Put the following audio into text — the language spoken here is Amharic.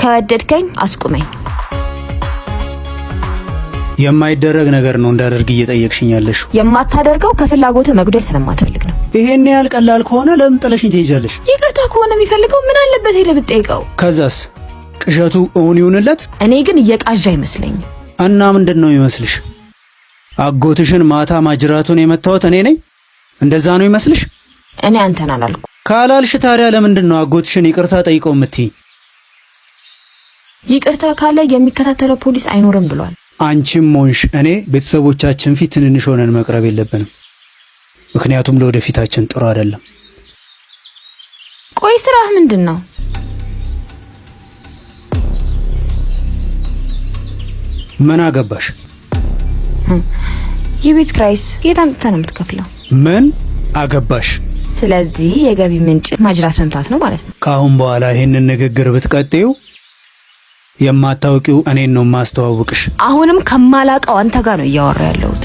ከወደድከኝ አስቁመኝ። የማይደረግ ነገር ነው እንዳደርግ እየጠየቅሽኝ ያለሽው። የማታደርገው ከፍላጎት መጉደል ስለማትፈልግ ነው። ይሄን ያህል ቀላል ከሆነ ለምን ጥለሽኝ ትሄጃለሽ? ይቅርታ ከሆነ የሚፈልገው ምን አለበት ሄደህ ብትጠይቀው? ከዛስ ቅዠቱ እውን ይሁንለት። እኔ ግን እየቃዣ አይመስለኝም። እና ምንድን ነው ይመስልሽ? አጎትሽን ማታ ማጅራቱን የመታሁት እኔ ነኝ? እንደዛ ነው ይመስልሽ? እኔ አንተን አላልኩ። ካላልሽ ታዲያ ለምንድን ነው አጎትሽን ይቅርታ ጠይቀው የምትይኝ? ይቅርታ ካለ የሚከታተለው ፖሊስ አይኖርም ብሏል። አንቺም ሆንሽ እኔ ቤተሰቦቻችን ፊት ትንንሽ ሆነን መቅረብ የለብንም። ምክንያቱም ለወደፊታችን ጥሩ አይደለም። ቆይ ስራህ ምንድን ነው? ምን አገባሽ? የቤት ኪራይስ የት አምጥተህ ነው የምትከፍለው? ምን አገባሽ? ስለዚህ የገቢ ምንጭ ማጅራት መምታት ነው ማለት ነው። ከአሁን በኋላ ይህንን ንግግር ብትቀጥዩ የማታውቂው እኔን ነው የማስተዋውቅሽ። አሁንም ከማላውቀው አንተ ጋር ነው እያወራ ያለሁት።